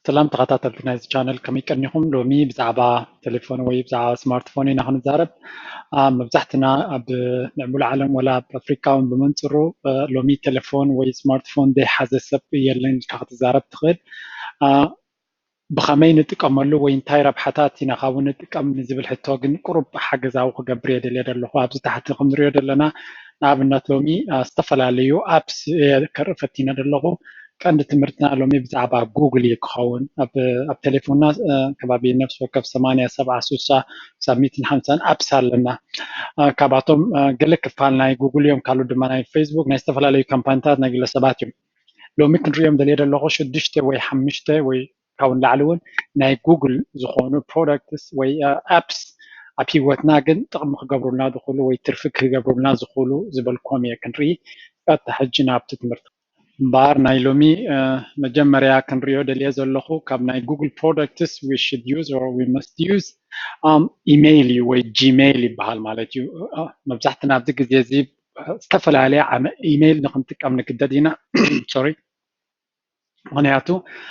ሰላም ተኸታተልቲ ናይዚ ቻነል፣ ከመይ ቀኒኹም? ሎሚ ብዛዕባ ቴሌፎን ወይ ብዛዕባ ስማርትፎን ኢና ክንዛረብ። መብዛሕትና ኣብ ምዕቡል ዓለም ወላ ኣብ ኣፍሪካ እውን ብመንፅሩ ሎሚ ቴሌፎን ወይ ስማርትፎን ዘይሓዘ ሰብ የለን ኢልካ ክትዛረብ ትኽእል። ብኸመይ ንጥቀመሉ ወይ እንታይ ረብሓታት ኢና ካብኡ ንጥቀም ንዝብል ሕቶ ግን ቁሩብ ሓገዛዊ ክገብር እየ ደልየ ዘለኹ። ኣብዚ ታሕቲ ከም ንሪኦ ዘለና ንኣብነት ሎሚ ዝተፈላለዩ ኣፕስ ከርኢ ፈቲነ ዘለኹ። ቀንዲ ትምህርትና ሎሚ ብዛዕባ ጉግል እዩ ክኸውን። ኣብ ቴሌፎንና ከባቢ ነፍሲ ወከፍ ሰማንያ፣ ሰብዓ፣ ስሳ፣ ሳሚትን ሓምሳን ኣፕስ ኣለና። ካብኣቶም ገለ ክፋል ናይ ጉግል እዮም፣ ካልኦት ድማ ናይ ፌስቡክ፣ ናይ ዝተፈላለዩ ካምፓኒታት፣ ናይ ግለሰባት እዮም። ሎሚ ክንሪኦም ደልየ ዘለኹ ሽዱሽተ ወይ ሓሙሽተ ወይ ካብኡ ንላዕሊ እውን ናይ ጉግል ዝኾኑ ፕሮዳክትስ ወይ ኣፕስ ኣብ ሂወትና ግን ጥቕሚ ክገብሩልና ዝኽእሉ ወይ ትርፊ ክገብሩልና ዝኽእሉ ዝበልክዎም እየ ክንርኢ። ቀጥታ ሕጂ ናብቲ ትምህርቲ። እምበኣር ናይ ሎሚ መጀመርያ ክንሪኦ ደልየ ዘለኹ ካብ ናይ ጉግል ፕሮዳክትስ we should use or we must use ኢሜይል እዩ ወይ ጂሜይል ይበሃል ማለት እዩ። መብዛሕትና ኣብዚ ግዜ እዚ ዝተፈላለየ ኢሜይል ንክንጥቀም ንግደድ ኢና። ሶሪ ምክንያቱ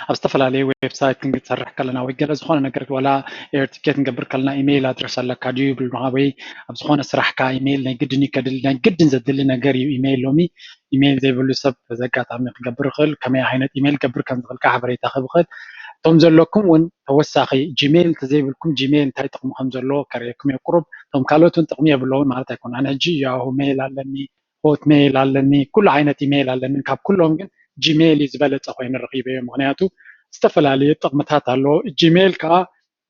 ኣብ ዝተፈላለየ ዌብሳይት ክንሰርሕ ከለና ወይ ገለ ዝኾነ ነገር ወላ ኤር ቲኬት ንገብር ከለና ኢሜይል ኣድረስ ኣለካ ድዩ ይብሉና፣ ወይ ኣብ ዝኾነ ስራሕካ ኢሜይል ናይ ግድን ይከድል ናይ ግድን ዘድሊ ነገር እዩ ኢሜይል። ሎሚ ኢሜይል ዘይብሉ ሰብ በዚ ኣጋጣሚ ክገብር ይኽእል፣ ከመይ ዓይነት ኢሜይል ገብር ከም ዝኽእልካ ሓበሬታ ክህብ ይኽእል። እቶም ዘለኩም እውን ተወሳኺ ጂሜይል እንተዘይብልኩም ጂሜይል እንታይ ጥቕሚ ከም ዘለዎ ከርእየኩም እየ። ቁሩብ እቶም ካልኦት እውን ጥቕሚ የብለውን ማለት ኣይኮነ። ኣነ ሕጂ ያሁ ሜይል ኣለኒ፣ ሆትሜይል ኣለኒ፣ ኩሉ ዓይነት ኢሜይል ኣለኒ። ካብ ኩሎም ግን ጂሜይል እዩ ዝበለፀ ኮይኑ ረኺበዮ። ምክንያቱ ዝተፈላለዩ ጥቕምታት ኣለዎ። ጂሜይል ከዓ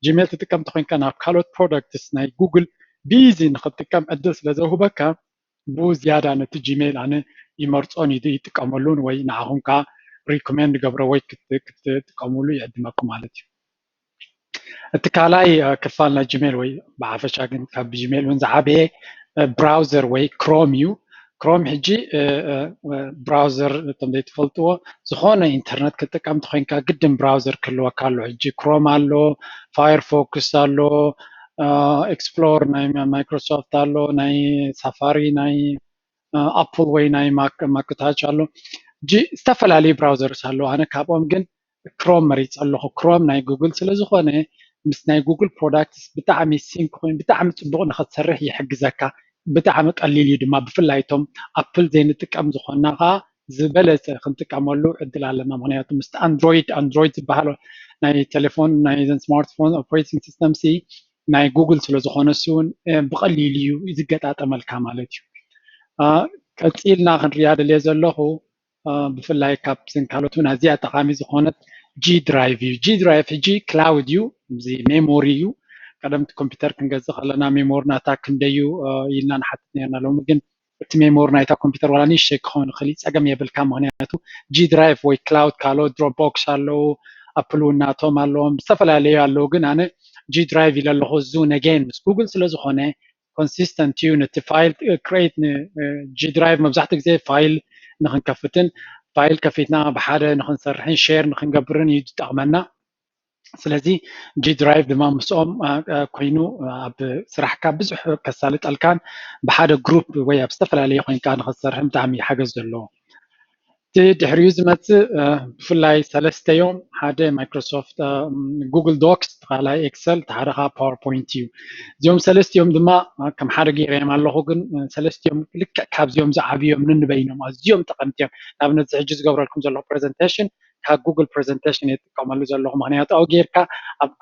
ጂሜይል ትጥቀም ተኮይንካ ናብ ካልኦት ፕሮዳክትስ ናይ ጉግል ቢዚ ንክትጥቀም ዕድል ስለ ዘውህበካ ብዝያዳ ነቲ ጂሜይል ኣነ ይመርፆን ይጥቀመሉን ወይ ንዓኹም ከዓ ሪኮሜንድ ገብሮ ወይ ክትጥቀምሉ ይዕድመኩም ማለት እዩ። እቲ ካልኣይ ክፋል ናይ ጂሜል ወይ ብሓፈሻ ግን ካብ ጂሜል እውን ዝዓበየ ብራውዘር ወይ ክሮም እዩ። ክሮም ሕጂ ብራውዘር እቶም ዘይትፈልጥዎ ዝኾነ ኢንተርነት ክትጥቀም ተኮይንካ ግድን ብራውዘር ክህልወካ ኣሎ። ሕጂ ክሮም ኣሎ፣ ፋየርፎክስ ኣሎ፣ ኤክስፕሎር ናይ ማይክሮሶፍት ኣሎ፣ ናይ ሳፋሪ ናይ ኣፕል ወይ ናይ ማክታች ኣሎ። ዝተፈላለዩ ብራውዘርስ ኣለዉ። ኣነ ካብኦም ግን ክሮም መሪፀ ኣለኹ። ክሮም ናይ ጉግል ስለዝኾነ ምስ ናይ ጉግል ፕሮዳክትስ ብጣዕሚ ሲንክ ኮይኑ ብጣዕሚ ፅቡቕ ንኽትሰርሕ ይሕግዘካ። ብጣዕሚ ቀሊል እዩ ድማ፣ ብፍላይ እቶም ኣፕል ዘይንጥቀም ዝኾንና ከዓ ዝበለፀ ክንጥቀመሉ ዕድል ኣለና። ምክንያቱ ምስ ኣንድሮይድ ኣንድሮይድ ዝበሃል ናይ ቴሌፎን ናይ ዘን ስማርትፎን ኦፕሬቲንግ ሲስተም ሲ ናይ ጉግል ስለዝኾነ እሱ እውን ብቐሊሉ እዩ ዝገጣጠመልካ ማለት እዩ። ቀፂልና ክንሪኣ ደልየ ዘለኹ ብፍላይ ካብትን ካልኦት እውን ኣዝያ ጠቓሚ ዝኾነት ጂ ድራይቭ እዩ። ጂ ድራይቭ ሕጂ ክላውድ እዩ፣ እዚ ሜሞሪ እዩ። ቀደም ኮምፒውተር ክንገዝእ ከለና ሜሞሪ ናታ ክንደዩ ኢልና ንሓትት ነርና። ሎሚ ግን እቲ ሜሞሪ ናይታ ኮምፒውተር ዋላ ንእሽተይ ክኸውን ይኽእል እዩ፣ ፀገም የብልካ። ምክንያቱ ጂ ድራይቭ ወይ ክላውድ ካልኦት ድሮፕቦክስ ኣለዉ፣ ኣፕል እውን ናቶም ኣለዎም፣ ዝተፈላለዩ ኣለዉ። ግን ኣነ ጂ ድራይቭ ኢለ ኣለኹ። እዚ እውን ኣገይን ምስ ጉግል ስለዝኾነ ኮንሲስተንት እዩ። ነቲ ፋይል ክሬት ጂ ድራይቭ መብዛሕትኡ ግዜ ፋይል ንክንከፍትን ፋይል ከፊትና ብሓደ ንክንሰርሕን ሼር ንክንገብርን እዩ ዝጠቕመና። ስለዚ ጂ ድራይቭ ድማ ምስኦም ኮይኑ ኣብ ስራሕካ ብዙሕ ከሳልጠልካን ብሓደ ግሩፕ ወይ ኣብ ዝተፈላለየ ኮይንካ ንክትሰርሕን ብጣዕሚ ሓገዝ ዘለዎ። እቲ ድሕሪኡ ዝመፅእ ብፍላይ ሰለስተ እዮም። ሓደ ማይክሮሶፍት ጉግል ዶክስ፣ እቲ ካልኣይ ኤክሰል፣ እቲ ሓደ ከዓ ፓወርፖይንት እዩ። እዚኦም ሰለስቲኦም ድማ ከም ሓደ ገይረዮም ኣለኹ፣ ግን ሰለስቲኦም ልክዕ ካብዚኦም ዝዓብዮም ንንበይኖም ኣዝዮም ጠቐምቲ እዮም። ንኣብነት እዚ ሕጂ ዝገብረልኩም ዘለኹ ፕሬዘንቴሽን ካብ ጉግል ፕሬዘንቴሽን የጥቀመሉ ዘለኹ፣ ምክንያቱ ኣብኡ ጌርካ ኣብ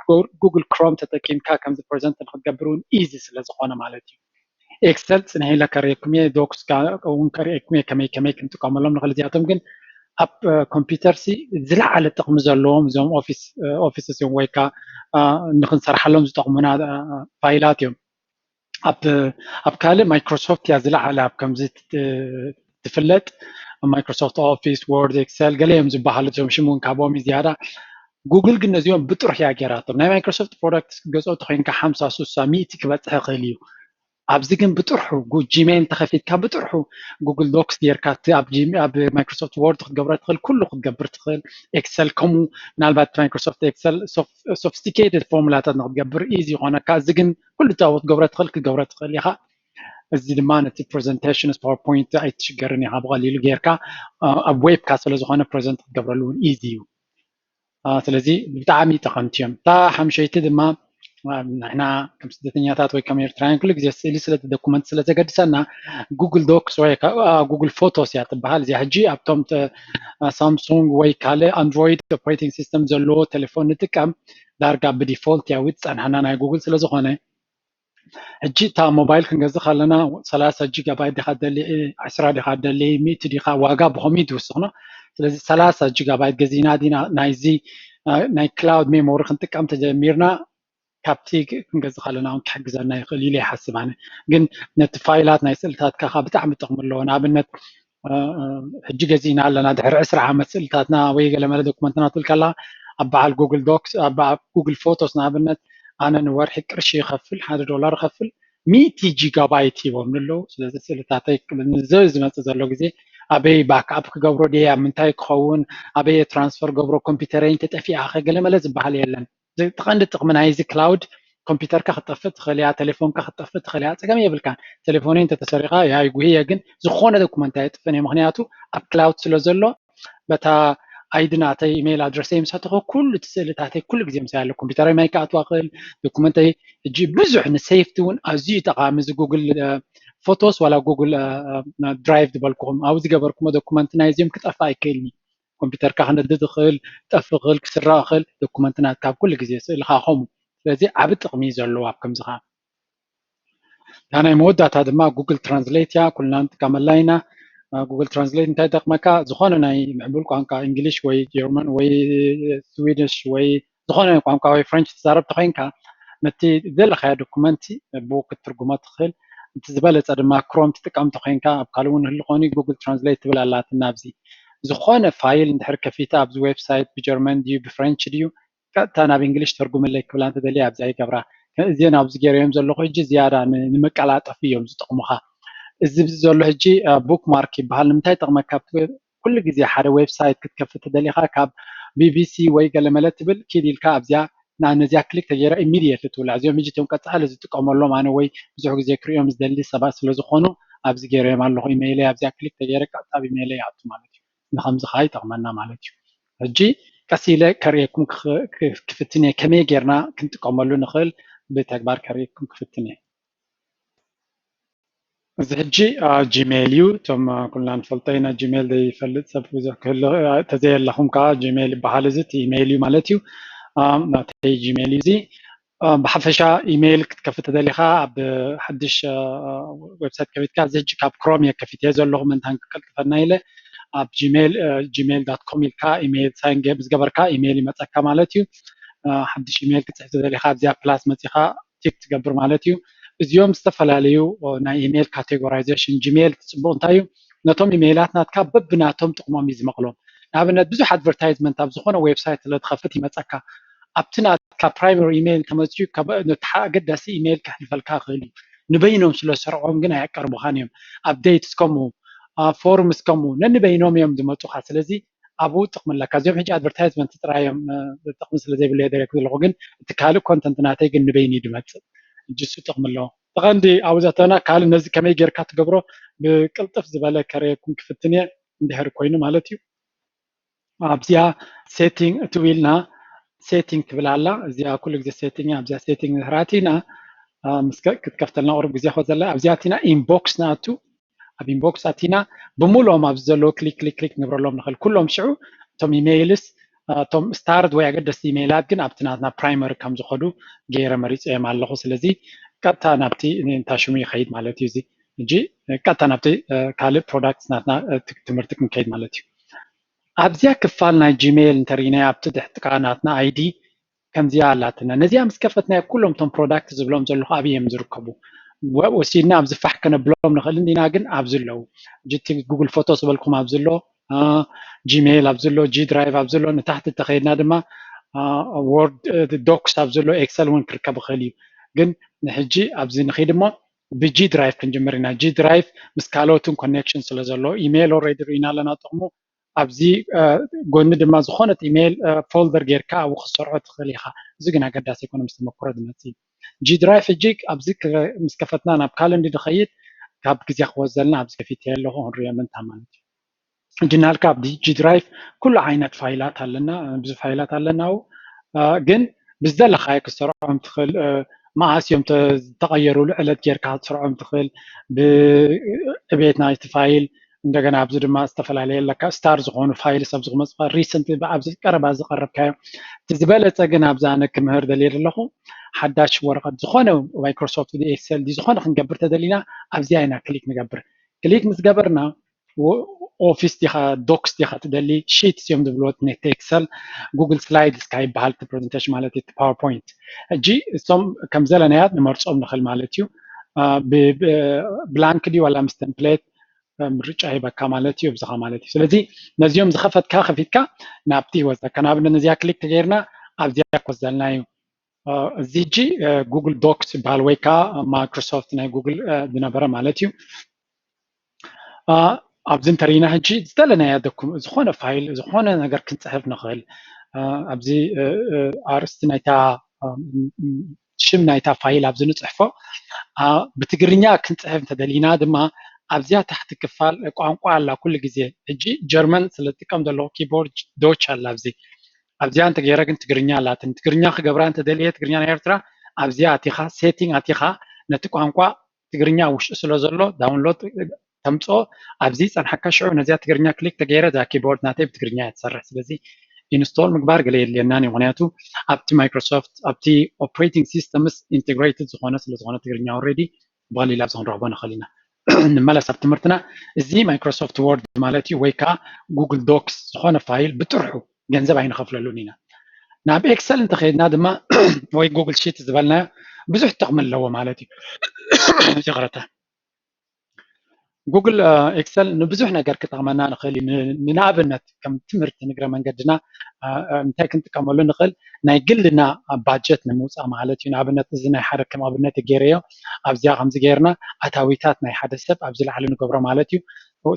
ጉግል ክሮም ተጠቂምካ ከምዚ ፕሬዘንት ንክትገብር እውን ኢዚ ስለዝኾነ ማለት እዩ። ኤክሰል ፅንሕ ኢለ ከርእየኩም እየ፣ ዶክስ እውን ከርእየኩም እየ ከመይ ከመይ ክንጥቀመሎም ንኽእል። እዚኣቶም ግን ኣብ ኮምፒውተር ሲ ዝለዓለ ጥቕሚ ዘለዎም እዞም ኦፊስ እዮም ወይ ከዓ ንክንሰርሓሎም ዝጠቕሙና ፋይላት እዮም። ኣብ ካልእ ማይክሮሶፍት እያ ዝለዓለ ኣብ ከምዚ ትፍለጥ። ማይክሮሶፍት ኦፊስ፣ ወርድ፣ ኤክሰል ገለ እዮም ዝበሃሉ እዞም ሽም እውን ካብኦም እዩ ዝያዳ። ጉግል ግን ነዚኦም ብጥሩሕ እያ ገይራቶም። ናይ ማይክሮሶፍት ፕሮዳክት ክትገዝኦ ተኮይንካ ሓምሳ፣ ስሳ፣ ሚእቲ ክበፅሕ ይኽእል እዩ። ኣብዚ ግን ብጥርሑ ጂሜይል እንተኸፊትካ ብጥርሑ ጉግል ዶክስ ጌርካ እቲ ኣብ ማይክሮሶፍት ወርድ ክትገብሮ ትኽእል፣ ኩሉ ክትገብር ትኽእል። ኤክሰል ከምኡ፣ ምናልባት ማይክሮሶፍት ኤክሰል ሶፊስቲኬትድ ፎርሙላታት ንክትገብር ኢዚ ይኾነካ። እዚ ግን ኩሉ እታወት ክትገብሮ ትኽእል ክትገብሮ ትኽእል ኢኻ። እዚ ድማ ነቲ ፕሬዘንቴሽንስ ፓወርፖይንት ኣይትሽገርን ኢኻ፣ ብቐሊሉ ጌርካ ኣብ ዌብካ ስለዝኾነ ፕሬዘንት ክትገብረሉ እውን ኢዚ እዩ። ስለዚ ብጣዕሚ ጠቐምቲ እዮም። እታ ሓምሸይቲ ድማ ንሕና ከም ስደተኛታት ወይ ከም ኤርትራውያን ኩሉ ግዜ ስእሊ ስለ ዶኩመንት ስለ ዘገድሰና ጉግል ዶክስ ወይ ጉግል ፎቶስ እያ ትበሃል። እዚኣ ሕጂ ኣብቶም ሳምሱንግ ወይ ካልእ ኣንድሮይድ ኦፕሬቲንግ ሲስተም ዘለዎ ቴሌፎን ንጥቀም ዳርጋ ብዲፎልት እያ ውት ጸንሓና ናይ ጉግል ስለዝኾነ ሕጂ እታ ሞባይል ክንገዝእ ከለና ሰላሳ ጂጋባይት ዲኻ ደሊ ዕስራ ዲኻ ደሊ ሚእቲ ዲኻ ዋጋ ብኸምኡ ትውስኽኖ። ስለዚ ሰላሳ ጂጋባይት ገዚና ዲና ናይዚ ናይ ክላውድ ሜሞሪ ክንጥቀም ተጀሚርና ካብቲ ክንገዝእ ከለና እውን ክሕግዘና ይኽእል ኢለ ይሓስብ ኣነ። ግን ነቲ ፋይላት ናይ ስእልታትካ ብጣዕሚ ጥቕሚ ኣለዎ። ንኣብነት ሕጂ ገዚእና ኣለና ድሕሪ ዕስራ ዓመት ስእልታትና ወይ ገለመለ ዶክመንትና ትብል ከላ ኣብ በዓል ጉግል ዶክስ ኣብ ጉግል ፎቶስ ንኣብነት ኣነ ንወርሒ ቅርሺ ይኸፍል ሓደ ዶላር ይኸፍል ሚእቲ ጂጋባይት ሂቦም ኣለዉ። ስለዚ ስእልታተይ ንዘ ዝመፅእ ዘሎ ግዜ ኣበይ ባክኣፕ ክገብሮ ድየ ኣብ ምንታይ ክኸውን ኣበይ ትራንስፈር ገብሮ ኮምፒውተረይ እንተጠፊኣ ከ ገለመለ ዝበሃል የለን። እቲ ቀንዲ ጥቕሚ ናይዚ ክላውድ ኮምፒውተርካ ክትጠፍእ ትኽእል እያ፣ ቴሌፎንካ ክትጠፍእ ትኽእል እያ፣ ፀገም የብልካን። ቴሌፎነይ እንተተሰሪቓ ያ ይጉህየ፣ ግን ዝኾነ ዶኩመንት ኣየጥፍእን እየ፣ ምክንያቱ ኣብ ክላውድ ስለ ዘሎ በታ ኣይዲ ናተይ ኢሜይል ኣድረሰይ ምስ ኣተኹ ኩሉ እቲ ስእልታተይ ኩሉ ግዜ ምሳይ ኣሎ። ኮምፒውተረይ ማይ ክኣትዋ ክእል ዶኩመንተይ ሕጂ ብዙሕ ንሴፍቲ እውን ኣዝዩ ጠቃሚ እዚ ጉግል ፎቶስ ዋላ ጉግል ድራይቭ ዝበልኩኹም ኣብኡ ዝገበርኩሞ ዶኩመንት ናይዚኦም ክጠፍእ ኣይክእልኒ። ኮምፒውተርካ ክነድድ ይኽእል፣ ክጠፍእ ይኽእል፣ ክስረቕ ይኽእል። ዶኩመንት ናትካ ኣብ ኩሉ ግዜ ስእልኻ ከምኡ። ስለዚ ዓቢ ጥቕሚ እዩ ዘለዎ ኣብ ከምዚ ከዓ። እታ ናይ መወዳእታ ድማ ጉግል ትራንስሌት እያ፣ ኩልና ንጥቀመላ ኢና። ጉግል ትራንስሌት እንታይ ይጠቕመካ? ዝኾነ ናይ ምዕቡል ቋንቋ እንግሊሽ ወይ ጀርመን ወይ ስዊድሽ ወይ ዝኾነ ቋንቋ ወይ ፍሬንች ትዛረብ ተኮይንካ ነቲ ዘለኻዮ ዶኩመንት ብኡ ክትትርጉሞ ትኽእል። እቲ ዝበለፀ ድማ ክሮም ትጥቀም ተኮይንካ ኣብ ካልእ እውን ህሉ ኮኒ ጉግል ትራንስሌት ትብል ኣላትና ኣብዚ ዝኾነ ፋይል እንድሕር ከፊተ ኣብዚ ዌብሳይት ብጀርመን ድዩ ብፍሬንች ድዩ ቀጥታ ናብ እንግሊሽ ተርጉምለይ ክብላ እንተደልየ ኣብዚኣ ይገብራ። እዚአን ኣብዚ ገይረዮም ዘለኹ ሕጂ ዝያዳ ንምቀላጠፊ እዮም ዝጠቕሙኻ። እዚ ዘሎ ሕጂ ቡክማርክ ይበሃል። ንምንታይ ጠቕመካ? ኩሉ ግዜ ሓደ ዌብሳይት ክትከፍት ተደሊኻ ካብ ቢቢሲ ወይ ገለመለ ትብል ኪድ ኢልካ ኣብዚኣ ነዚኣ ክሊክ ተገይራ ኢሚድየትሊ ትውላዕ። እዚኦም ሕጂ እቶም ቀፃሊ ዝጥቀመሎም ኣነ ወይ ብዙሕ ግዜ ክሪኦም ዝደሊ ሰባት ስለዝኾኑ ኣብዚ ገይረዮም ኣለኹ። ኢሜይለይ ኣብዚኣ ክሊክ ተገይረ ቀጥታ ኣብ ኢሜይለይ ይኣቱ ማለት እዩ። ንከምዚ ከዓ ይጠቕመና ማለት እዩ። ሕጂ ቀስ ኢለ ከርእየኩም ክፍትን እየ ከመይ ጌርና ክንጥቀመሉ ንኽእል ብተግባር ከርእየኩም ክፍትን እየ። እዚ ሕጂ ጂሜይል እዩ። እቶም ኩልና ንፈልጦ ኢና ጂሜይል ዘይፈልጥ ሰብ ብዙሕ ክህሉ ተዘየለኹም ከዓ ጂሜይል ይበሃል። እዚ እቲ ኢሜይል እዩ ማለት እዩ። ናተይ ጂሜይል እዩ እዚ። ብሓፈሻ ኢሜይል ክትከፍት ተደሊኻ ኣብ ሓድሽ ዌብሳይት ከፊትካ እዚ ሕጂ ካብ ክሮም እየ ከፊት እየ ዘለኹ ምንታን ክቀልጥፈና ኢለ ኣብ ጂሜይል ጂሜይል ዳት ኮም ኢልካ ኢሜይል ሳይን ምስ ገበርካ ኢሜይል ይመፀካ ማለት እዩ። ሓድሽ ኢሜይል ክትፅሕፍ ተደሊኻ ኣብዚኣ ፕላስ መፂኻ ቲክ ትገብር ማለት እዩ። እዚኦም ዝተፈላለዩ ናይ ኢሜይል ካቴጎራይዜሽን ጂሜይል ትፅቡቅ እንታይ እዩ ነቶም ኢሜይላት ናትካ በብናቶም ጥቅሞም እዩ ዝመቅሎም። ንኣብነት ብዙሕ ኣድቨርታይዝመንት ኣብ ዝኾነ ዌብሳይት ስለትኸፍት ይመፀካ ኣብቲ ናትካ ፕራይመሪ ኢሜይል ተመፅኡ ኣገዳሲ ኢሜይል ከሕልፈልካ ይኽእል እዩ። ንበይኖም ስለ ዝሰርዖም ግን ኣየቀርቡኻን እዮም። ኣፕዴትስ ከምኡ ፎርምስ ከምኡ ነንበይኖም እዮም ዝመፁኻ። ስለዚ ኣብኡ ጥቕሚ ኣለካ። እዚኦም ሕጂ ኣድቨርታይዝመንት ጥራይ እዮም ጥቕሚ ስለ ዘይብሉ እየ ደሪኩ ዘለኹ። ግን እቲ ካልእ ኮንተንት ናተይ ግን ንበይኑ እዩ ዝመፅእ። ሕጂ እሱ ጥቕሚ ኣለዎ። ተቐንዲ ኣብኡ ዘተና ካልእ ነዚ ከመይ ጌርካ ትገብሮ ብቅልጥፍ ዝበለ ከርእየኩም ክፍትን እየ እንድሕር ኮይኑ ማለት እዩ። ኣብዚኣ ሴቲንግ እትው ኢልና ሴቲንግ ትብል ኣላ። እዚኣ ኩሉ ግዜ ሴቲንግ ኣብዚኣ ሴቲንግ ድሕር ኣቲና ክትከፍተልና ቁሩብ ግዜ ኮ ዘላ ኣብዚኣ ኣቲና ኢንቦክስ ንኣቱ ኣብ ኢንቦክስ ኣቲና ብምሉኦም ኣብዚ ዘለዉ ክሊክ ክሊክ ክሊክ ንብረሎም ንኽእል ኩሎም ሽዑ እቶም ኢሜይልስ እቶም ስታርድ ወይ ኣገደስቲ ኢሜይላት ግን ኣብቲ ናትና ፕራይመሪ ከም ዝኸዱ ገይረ መሪፀ እዮም ኣለኹ። ስለዚ ቀጥታ ናብቲ እንታ ሽሙ ይኸይድ ማለት እዩ። እዚ ሕጂ ቀጥታ ናብቲ ካልእ ፕሮዳክት ናትና ትምህርቲ ክንከይድ ማለት እዩ። ኣብዚኣ ክፋል ናይ ጂሜይል እንተሪእናዮ ኣብቲ ድሕጥቃ ናትና ኣይዲ ከምዚኣ ኣላትና። ነዚኣ ምስ ከፈትናዮ ኩሎም እቶም ፕሮዳክት ዝብሎም ዘለኹ ኣብይ እዮም ዝርከቡ? ወሲድና ኣብዚ ፋሕ ከነብሎም ንኽእል እንዲና፣ ግን ኣብዚ ኣለዉ። ሕጂ እቲ ጉግል ፎቶ ዝበልኩም ኣብዚ ኣሎ፣ ጂሜይል ኣብዚ ኣሎ፣ ጂ ድራይቭ ኣብዚ ኣሎ። ንታሕቲ እንተኸይድና ድማ ወርድ ዶክስ ኣብዚ ኣሎ፣ ኤክሰል እውን ክርከብ ይኽእል እዩ። ግን ንሕጂ ኣብዚ ንኺድ እሞ ብጂ ድራይቭ ክንጅምር ኢና። ጂ ድራይቭ ምስ ካልኦትን ኮኔክሽን ስለ ዘሎ ኢሜይል ኦልሬዲ ርኢና ኣለና ጥቕሙ። ኣብዚ ጎኒ ድማ ዝኾነት ኢሜይል ፎልደር ጌርካ ኣብኡ ክትሰርዖ ትኽእል ኢኻ። እዚ ግን ኣገዳሲ ኣይኮነ ምስ ተመክሮ ዝመፅእ እዩ። ጂ ድራይቭ ሕጂ ኣብዚ ምስ ከፈትና ናብ ካለንዲ ድኸይድ ካብ ግዜ ክወዘልና ኣብዚ ከፊተ ኣለኹ ክንሪኦ ምንታ ማለት እዩ። ጅናልካ ኣብ ጂ ድራይቭ ኩሉ ዓይነት ፋይላት ኣለና፣ ብዙ ፋይላት ኣለና። ግን ብዝደለካዮ ክትሰርዖም ትኽእል። መዓስ እዮም ተቐየሩሉ ዕለት ጌርካ ክትሰርዖም ትኽእል። ብዕቤት ናይቲ ፋይል እንደገና ኣብዚ ድማ ዝተፈላለየ ኣለካ ስታር ዝኾኑ ፋይል ሰብ ዝመፅካ ሪሰንት ኣብዚ ቀረባ ዝቀረብካዮ እቲ ዝበለፀ ግን ኣብዚ ኣነ ክምህር ደልየ ዘለኹ ሓዳሽ ወረቐት ዝኾነ ማይክሮሶፍት ኤክሰል ዝኾነ ክንገብር ተደሊና ኣብዚኣ ኢና ክሊክ ንገብር። ክሊክ ምስ ገበርና ኦፊስ ዲኻ ዶክስ ዲኻ ትደሊ ሺትስ እዮም ዝብልዎ ነቲ ኤክሰል ጉግል ስላይድስ ካብ ይበሃል እቲ ፕሬዘንቴሽን ማለት እዩ ፓወርፖይንት። ሕጂ እሶም ከም ዘለናያ ንመርፆም ንኽእል ማለት እዩ። ብላንክ ድዩ ዋላ ምስ ተምፕሌት ምርጫ ሂበካ ማለት እዩ ኣብዚኻ ማለት እዩ። ስለዚ ነዚኦም ዝኸፈትካ ከፊትካ ናብቲ ይወስደካ። ንኣብነት ነዚኣ ክሊክ ተገይርና ኣብዚኣ ክወስደልና እዩ። እዚ ሕጂ ጉግል ዶክስ ይበሃል ወይ ከዓ ማይክሮሶፍት ናይ ጉግል ዝነበረ ማለት እዩ። ኣብዚ እንተሪና ሕጂ ዝደለናያ ዶኩም ዝኾነ ፋይል ዝኾነ ነገር ክንፅሕፍ ንኽእል። ኣብዚ ኣርእስቲ ናይታ ሽም ናይታ ፋይል ኣብዚ ንፅሕፎ ብትግርኛ ክንፅሕፍ እንተደሊና ድማ ኣብዚኣ ታሕቲ ክፋል ቋንቋ ኣላ ኩሉ ግዜ። ሕጂ ጀርመን ስለዝጥቀም ዘለኹ ኪቦርድ ዶች ኣላ ኣብዚ ኣብዚኣ እንተገይረ ግን ትግርኛ ኣላትን ትግርኛ ክገብራ እንተደልየ ትግርኛ ናይ ኤርትራ ኣብዚኣ ኣቲኻ ሴቲንግ ኣቲኻ ነቲ ቋንቋ ትግርኛ ውሽጢ ስለ ዘሎ ዳውንሎድ ተምፅኦ ኣብዚ ፀንሓካ ሽዑ ነዚኣ ትግርኛ ክሊክ ተገይረ እዛ ኪቦርድ ናተይ ብትግርኛ እያ ትሰርሕ። ስለዚ ኢንስቶል ምግባር ገለ የድልየናን እዩ ምክንያቱ ኣብቲ ማይክሮሶፍት ኣብቲ ኦፕሬቲንግ ሲስተምስ ኢንቴግሬትድ ዝኾነ ስለዝኾነ ትግርኛ ኦልሬዲ ብቐሊል ኣብዚ ክንረኽቦ ንኽእል ኢና። ንመለስ ኣብ ትምህርትና። እዚ ማይክሮሶፍት ወርድ ማለት እዩ ወይ ከዓ ጉግል ዶክስ ዝኾነ ፋይል ብጥርሑ ገንዘብ ኣይንኸፍለሉን ኢና። ናብ ኤክሰል እንተኸድና ድማ ወይ ጉግል ሺት ዝበልናዮ ብዙሕ ጥቕሚ ኣለዎ ማለት እዩ። ይቕረታ። ጉግል ኤክሰል ንብዙሕ ነገር ክጠቕመና ንኽእል እዩ። ንኣብነት ከም ትምህርቲ ንግረ መንገድና እንታይ ክንጥቀመሉ ንኽእል ናይ ግልና ባጀት ንምውፃእ ማለት እዩ። ንኣብነት እዚ ናይ ሓደ ከም ኣብነት ገይረዮ ኣብዚኣ ከምዚ ገይርና ኣታዊታት ናይ ሓደ ሰብ ኣብዚ ላዕሊ ንገብሮ ማለት እዩ።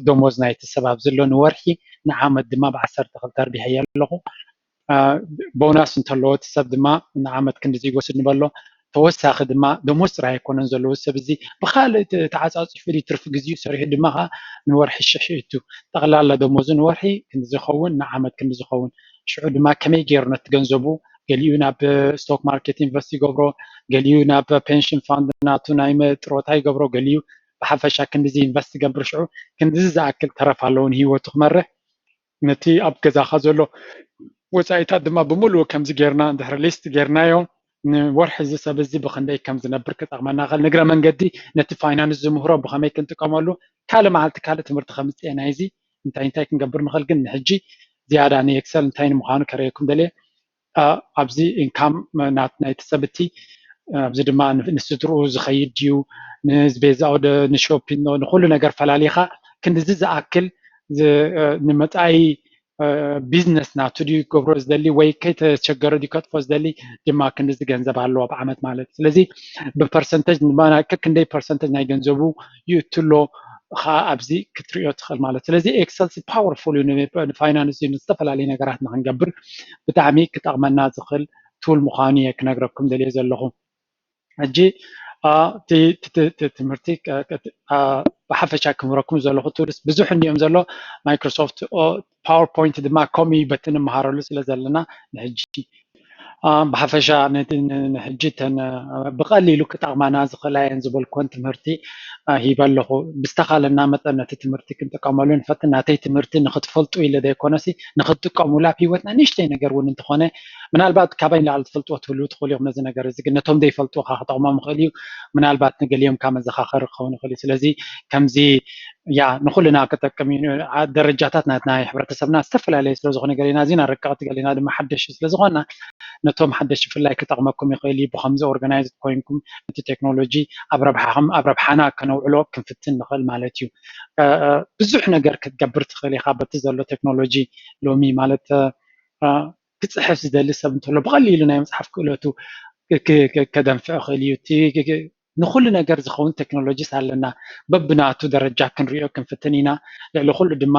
ደሞዝ ናይቲ ሰብ ኣብዚ ኣሎ ንወርሒ ንዓመት ድማ ብዓሰርተ ክልተ ኣርቢሐዮ ኣለኹ። ቦናስ እንተለዎ እቲ ሰብ ድማ ንዓመት ክንድዚ ይወስድ ንበሎ። ተወሳኺ ድማ ደሞዝ ጥራይ ኣይኮነን ዘለዎ ሰብ እዚ ብካልእ ተዓፃፂፉ ድዩ ትርፊ ግዜኡ ሰሪሑ ድማ ከዓ ንወርሒ ሽሕ ይእቱ። ጠቕላላ ደሞዙ ንወርሒ ክንዲ ዝኸውን ንዓመት ክንዲ ዝኸውን ሽዑ ድማ ከመይ ገይሩ ነቲ ገንዘቡ ገሊኡ ናብ ስቶክ ማርኬት ኢንቨስት ይገብሮ፣ ገሊኡ ናብ ፔንሽን ፋንድ ናቱ ናይ ጥሮታ ይገብሮ፣ ገሊኡ ብሓፈሻ ክንድዚ ኢንቨስት ይገብር። ሽዑ ክንድዚ ዝኣክል ተረፍ ኣለዎ ንህይወቱ ክመርሕ። ነቲ ኣብ ገዛኻ ዘሎ ወፃኢታት ድማ ብምሉኡ ከምዚ ጌርና እንድሕር ሊስት ጌርናዮ ንወርሒ እዚ ሰብ እዚ ብክንደይ ከም ዝነብር ክጠቕመና ኽእል። ንግረ መንገዲ ነቲ ፋይናንስ ዝምህሮ ብኸመይ ክንጥቀመሉ ካልእ መዓልቲ ካልእ ትምህርቲ ከምፅእ ናይዚ እንታይ እንታይ ክንገብር ንኽእል ግን ንሕጂ ዝያዳ ንኤክሰል እንታይ ንምዃኑ ከርእየኩም ደልየ። ኣብዚ ኢንካም ናይቲ ሰብ እቲ ኣብዚ ድማ ንስድርኡ ዝኸይድ ድዩ ንዝቤዛኦ ንሾፒን ንኩሉ ነገር ፈላሊኻ ክንድዚ ዝኣክል ንመፃኢ ቢዝነስ ናቱ ድዩ ክገብሮ ዝደሊ ወይ ከይተቸገረ ድዩ ከጥፎ ዝደሊ ድማ ክንድዚ ገንዘብ ኣለዎ ብዓመት ማለት እዩ። ስለዚ ብፐርሰንተጅ ድማ ከክንደይ ፐርሰንተጅ ናይ ገንዘቡ ይእትሎ ከዓ ኣብዚ ክትሪኦ ትኽእል ማለት። ስለዚ ኤክሰል ፓወርፉል እዩ ንፋይናንስ እዩ ንዝተፈላለዩ ነገራት ንክንገብር ብጣዕሚ ክጠቕመና ዝኽእል ቱል ምዃኑ እየ ክነግረኩም ደልየ ዘለኹ። ሕጂ ትምህርቲ ብሓፈሻ ክምህረኩም ዘለኹ ቱልስ ብዙሕ እንዲዮም ዘሎ ማይክሮሶፍት ፓወርፖይንት ድማ ከምኡ በቲ ንምሃረሉ ስለ ዘለና ንሕጂ ብሓፈሻ ነቲ ንሕጂ ተን ብቐሊሉ ክጠቕማና ዝኽእላ እየን ዝበልኩወን ትምህርቲ ሂበ ኣለኹ። ብዝተኻለና መጠን ነቲ ትምህርቲ ክንጥቀመሉ ንፈትን። ናተይ ትምህርቲ ንክትፈልጡ ኢለ ዘይኮነሲ ንክትጥቀሙላ ኣብ ሂወትና ንእሽተይ ነገር እውን እንተኾነ ምናልባት ካባይ ንላዕሊ ትፈልጥዎ ትህልው ትኽእሉ ኢኹም። ነዚ ነገር እዚ ግን ነቶም ዘይፈልጥዎ ከዓ ክጠቕሞም ይኽእል እዩ። ምናልባት ንገሊኦም ካብ መዘኻኸሪ ክኸውን ይኽእል እዩ። ስለዚ ከምዚ ያ ንኹልና ክጠቅም እዩ። ደረጃታት ናትና ናይ ሕብረተሰብና ዝተፈላለየ ስለዝኾነ ገሊና እዚና ረቀቕቲ ገሊና ድማ ሓደሽ ስለዝኾና ነቶም ሓደሽ ብፍላይ ክጠቕመኩም ይኽእል እዩ። ብኸምዚ ኦርጋናይዝድ ኮይንኩም እቲ ቴክኖሎጂ ኣብ ረብሓኹም ኣብ ረብሓና ከነውዕሎ ክንፍትን ንኽእል ማለት እዩ። ብዙሕ ነገር ክትገብር ትኽእል ኢኻ በቲ ዘሎ ቴክኖሎጂ ሎሚ ማለት ክፅሕፍ ዝደሊ ሰብ እንተሎ ብቐሊሉ ናይ ምፅሓፍ ክእለቱ ከደንፍዕ ይኽእል እዩ። ንኩሉ ነገር ዝኸውን ቴክኖሎጂስ ኣለና። በብናቱ ደረጃ ክንሪኦ ክንፍትን ኢና። ልዕሊ ኩሉ ድማ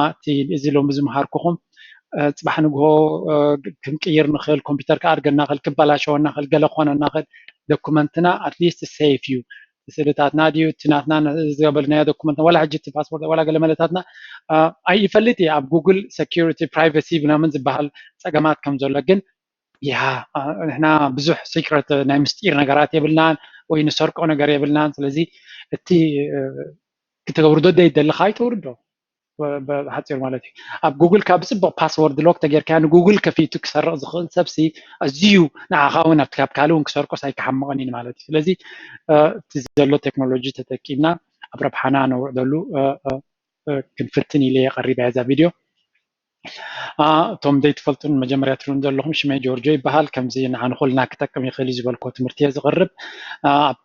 እዚ ሎሚ ዝምሃርኩኹም ፅባሕ ንግሆ ክንቅይር ንኽእል፣ ኮምፒውተር ክኣድገና ክእል፣ ክበላሸወና ክእል፣ ገለ ክኾነና ክእል፣ ዶኩመንትና ኣትሊስት ሴፍ እዩ። ስእልታትና ድዩ እቲ ናትና ዝገበልናዮ ዶኩመንት ዋላ ሕጂ እቲ ፓስፖርት ዋላ ገለመለታትና ኣይፈልጥ እየ ኣብ ጉግል ሰኪሪቲ ፕራይቨሲ ምናምን ዝበሃል ፀገማት ከም ዘሎ ግን ያ ንሕና ብዙሕ ሲክረት ናይ ምስጢር ነገራት የብልናን ወይ ንሰርቆ ነገር የብልናን ስለዚ እቲ ክትገብርዶ ደይ ደለካ ኣይተውርዶ ብሓፂሩ ማለት እዩ ኣብ ጉግል ካብ ብፅቡቅ ፓስወርድ ሎክ ተጌርካ ንጉግል ከፊቱ ክሰርቅ ዝኽእል ሰብሲ ኣዝዩ ንዓኻ እውን ኣብቲ ካብ ካልእ እውን ክሰርቆስ ኣይክሓምቕን እዩ ማለት እዩ ስለዚ እቲ ዘሎ ቴክኖሎጂ ተጠቂምና ኣብ ረብሓና ነውዕለሉ ክንፍትን ኢለ የቐሪባ እዛ ቪድዮ እቶም ዘይትፈልጡን መጀመርያ ትሪኡን ዘለኹም ሽመይ ጆርጆ ይበሃል ከምዚ ንዓንኹልና ክጠቅም ይኽእል እዩ ዝበልኮ ትምህርቲ እየ ዝቕርብ ኣብ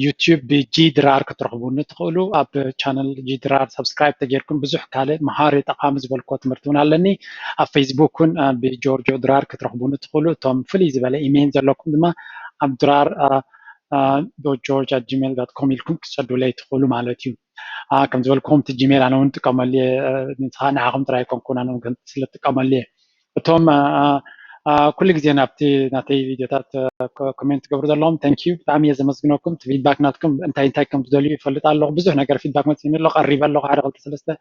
ዩቲዩብ ብጂ ድራር ክትረኽቡኒ ትኽእሉ ኣብ ቻነል ጂ ድራር ሳብስክራይብ ተጌርኩም ብዙሕ ካልእ መሃሪ ጠቓሚ ዝበልኮ ትምህርቲ እውን ኣለኒ ኣብ ፌስቡክ እውን ብጆርጆ ድራር ክትረኽቡኒ ትኽእሉ እቶም ፍልይ ዝበለ ኢሜይል ዘለኩም ድማ ኣብ ድራር ጆርጅ ጂሜል ኮም ኢልኩም ክትሰዱለይ ትኽእሉ ማለት እዩ ከም ዝበልኩም እቲ ጂሜል ኣነ እውን ጥቀመሉ ንስኻ ንዓኹም ጥራይ ኣይኮንኩን ኣነ ስለ ጥቀመሉ እቶም ኩሉ ግዜ ናብቲ ናተይ ቪድዮታት ኮሜንት ትገብሩ ዘለኹም thank you ብጣዕሚ እየ ዘመስግነኩም እቲ ፊድባክ ናትኩም እንታይ እንታይ ከም ትደልዩ ይፈልጥ ኣለኹ ብዙሕ ነገር ፊድባክ መፅእኒ ኣሎ ቀሪበ ኣለኹ ሓደ ክልተ ሰለስተ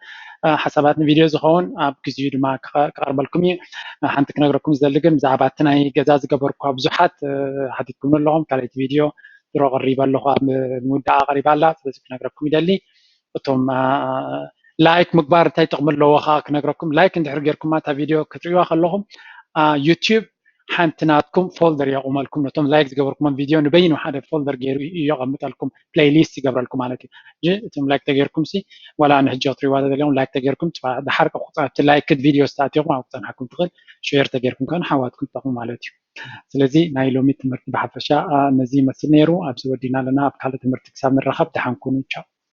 ሓሳባት ንቪድዮ ዝኸውን ኣብ ግዜኡ ድማ ክቐርበልኩም እዩ ሓንቲ ክነግረኩም ዝደሊ ግን ብዛዕባ እቲ ናይ ገዛ ዝገበርኩ ብዙሓት ሓቲትኩም ኣለኹም ካልኣይቲ ቪድዮ ድሮ ቀሪበ ኣለኹ ኣብ ምውዳኣ ቀሪባ ኣላ ስለዚ ክነግረኩም ይደሊ እቶም ላይክ ምግባር እንታይ ጥቕሚ ኣለዎ ከዓ ክነግረኩም ላይክ እንድሕር ጌርኩማ እታ ቪድዮ ክትሪእዋ ከለኹም ዩቲዩብ ሓንቲ ናትኩም ፎልደር የቑመልኩም ነቶም ላይክ ዝገበርኩሞም ቪድዮ ንበይኑ ሓደ ፎልደር ገይሩ የቐምጠልኩም ፕሌይሊስት ይገብረልኩም ማለት እዩ እቶም ላይክ ተገይርኩም ሲ ዋላ ንሕጂ ክትሪእዋ ተደሊኹም ላይክ ተገይርኩም ድሓር ኣብቲ ላይክድ ቪድዮ ዝተኣትኹም ኣብ ክፀንሓኩም ትኽእል ሼር ተገይርኩም ከን ሓዋትኩም ትጠቕሙ ማለት እዩ ስለዚ ናይ ሎሚ ትምህርቲ ብሓፈሻ ነዚ ይመስል ነይሩ ኣብዚ ወዲና ኣለና ኣብ ካልእ ትምህርቲ ክሳብ ንራኸብ ደሓን ኩኑ ቻው